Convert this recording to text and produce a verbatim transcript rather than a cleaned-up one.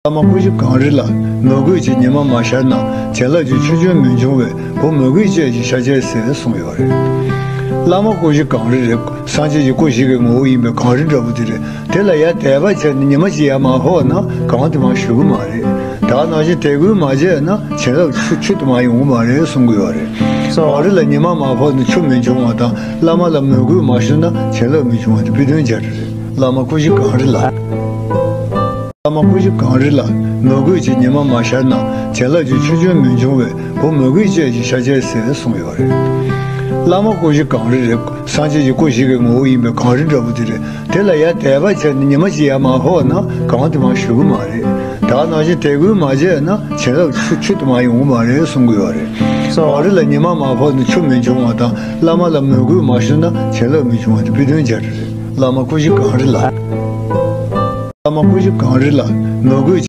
བླ་མ་སྐུ་བཞི་གངས་རི་ལ། མོས་གུས་ཀྱི་ཉི་མ་མ་ཤར་ན། བྱིན་རླབས་ཀྱི་ཆུ་རྒྱུན་མི་འབྱུང་བས། བུ་མོས་གུས་བཅས་ཀྱི་ཤ་ཆད་ཟེར་གསུངས་ཡོད་རེད། བླ་མ་སྐུ་བཞི་གངས་རི་རེད། སངས་རྒྱས་ཀྱི་སྐུ་བཞི་གི་ངོ་བོ་ཡིན་པའི་གངས་རི་འདྲ་པོ་དེ་རེད། དེ་ལ་ཡར་དད་པ་བྱས་ནས་ཉི་མ་གཅིག་ཡར་མ་ཕོག་ན་གངས་དེ་མར་ཞུ་གི་མ་རེད། ད་ག་ནང་བཞིན་དད་གུས་མ་བྱས་ན་བྱིན་རླབས་ཆུ་ཆུ་དེ་མར་ཡོང་གི་མ་རེད་གསུང་གི་ཡོད་རེད། གངས་རི་ལ་ཉི་མ་མ་ཕོག་ན་ཆུ་མི་འབྱུང་བ་དང་། བླ་མ་ལ་མོས་གུས་མ་ཞུ་ན་བྱིན་རླབས་མི་འབྱུང་བ་དེ་དཔེ་དོན་སྦྱར་རེད། བླ་མ་སྐུ་བཞི་གངས་རི་ལ། བླ་མ་སྐུ་བཞི་གངས་རི་ལ། མོས་གུས་ཀྱི་ཉི་མ་མ་ཤར་ན། བྱིན་རླབས་ཀྱི་ཆུ་རྒྱུན་མི་འབྱུང་བས། བུ་མོས་གུས་བཅས་ཀྱི་ཤ་ཆད་ཟེར་གསུངས་ཡོད་རེད། བླ་མ་སྐུ་བཞི་གངས་རི་རེད། སངས་རྒྱས་ཀྱི་སྐུ་བཞི་གི་ངོ་བོ་ཡིན་པའི་གངས་རི་འདྲ་པོ་དེ་རེད། དེ་ལ་ཡར་དད་པ་བྱས་ནས་ཉི་མ་གཅིག་ཡར་མ་ཕོག་ན་གངས་དེ་མར་ཞུ་གི་མ་རེད། ད་ག་ནང་བཞིན་དད་གུས་མ་བྱས་ན་བྱིན་རླབས་ཆུ་ཆུ་དེ་མར་ཡོང་གི་མ་རེད་གསུང་གི་ཡོད་རེད། གངས་རི་ལ་ཉི་མ་མ་ཕོག་ན་ཆུ་མི་འབྱུང་བ་དང་། བླ་མ་ལ་མོས་གུས་མ་ཞུ་ན་བྱིན་རླབས་མི་འབྱུང་བ་དེ་དཔེ་དོན་སྦྱར་རེད། བླ་མ་སྐུ་བཞི་གངས་རི་ལ། བླ་མ་སྐུ་བཞི་གངས་རི་ལ། མོས་གུས།